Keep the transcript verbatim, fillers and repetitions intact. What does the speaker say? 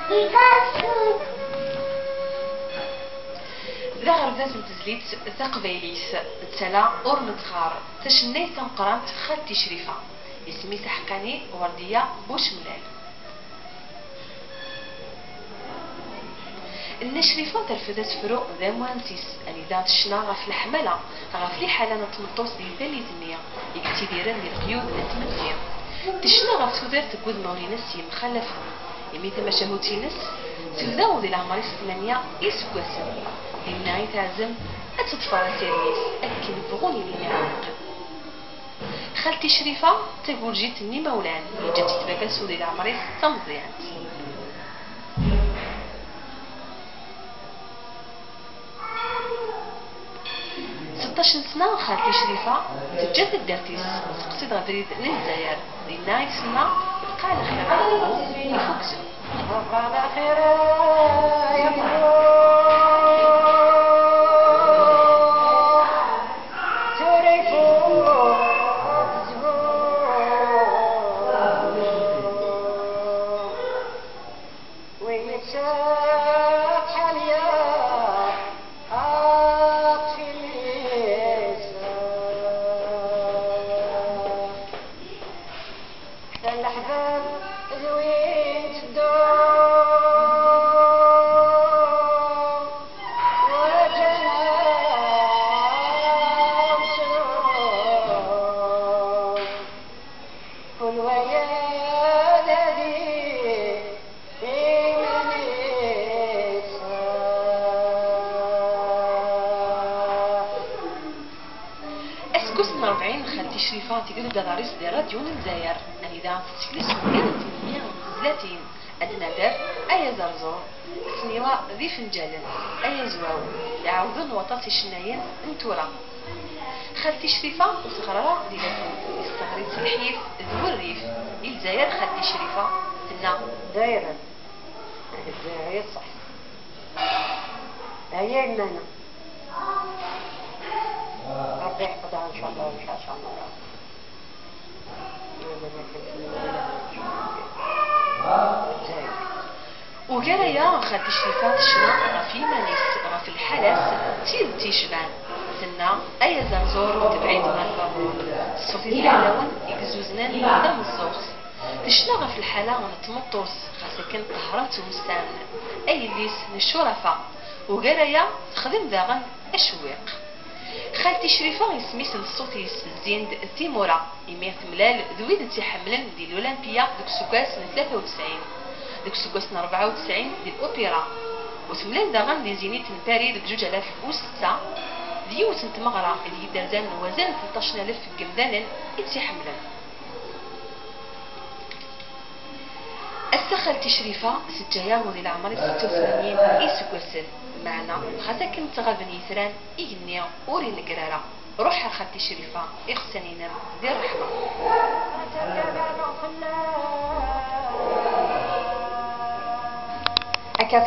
D aɣerbaz n tezlit taqbaylit, d tala ur nettɣar, tacennayt tameqqrant xalti Crifa, isem-is aḥeqqani Werdiya Bucemlal. Nna Crifa terfed asefru d amwanes-is, anida tecna ɣef leḥmala, ɣef liḥala n tmeṭṭut di tallit-nni i yettidiren di leqyud n tmetti. Tecna ɣef tudert n wudmawen-ines yemxalafen, imi tamacahut-ines tebda di leɛmer-is tmanya iseggasen. Dinna i teɛzem ad teḍfer asirem-is akken bɣun yili iɛewweq. Xalti Crifa d tagurjit n yimawlan, yeǧǧa-tt-id baba-s di leɛmer-is d tameẓyant. Seṭṭac n sna xalti Crifa teǧǧa taddart-is, teqsed abrid n Lezzayer. Dinna i tsemma Bqaɛ lxir a Rebbi ifuk zzhu. Bqaɛ lxir a Rebbi, tura ifuk zzhu. Win yettsetḥan yeṭṭef imi-s. Kfan leḥbab d win tedduɣ, waǧan amsru. Kul waya d adi iman-is. Aseggas n rebɛin, xalti Crifa tegded aḍar-is di rradyu n Lezzayer, anida tettkel s wungal n tmenni n tezlatin, ad nader, ay aẓerẓur, ssniwa d ifenǧalen, ay azwaw, iɛawden waṭas icennayen n tura. Xalti Crifa ur teɣri ara di Lafud, yesseɣri-tt lḥif d wurrif. I Lezzayer, xalti Crifa tenna: Dayra, Lezzayer i ṣṣeḥ. Aya yemma-nneɣ. Ṛebbi iḥfeḍ-aɣ, ncallah, ncallah. Ugar aya, xalti Crifa tecna ɣef yiman-is, ɣef lḥala-s d tidet yecban. Tenna: ay aẓerẓur ur tebɛid ɣer lbabur, ṣṣut-is d aɛlawen i izuznen tameẓẓuɣt. Tecna ɣef lḥala n tmeṭṭut, xas akken qehren-tt wussan, ay yelli-s n ccurafa. Ugar aya, texdem daɣen acewwiq. Xalti Crifa, isem-is n ṣṣut-is zzin-d timura, imi temlal d wid tt-iḥemmlen di l'Olympia deg useggas n tlata u tesɛin, deg useggas n rebɛa u tesɛin di l'Opéra, u temlal daɣen di Zénith n Paris deg zuǧ alaf u setta, d yiwet n tmeɣra ideg i d-rzan wazal n tleṭṭac n alef n yemdanen i tt-iḥemmlen. Ass-a xalti Crifa teǧǧa-yaɣ di leɛmer-is setta u tmanyin iseggasen, meɛna xas akken ttɣaben yitran, igenni ur inegger ara. Ruḥ a xalti Crifa, iɣsan-inem di ṛṛeḥma. Akka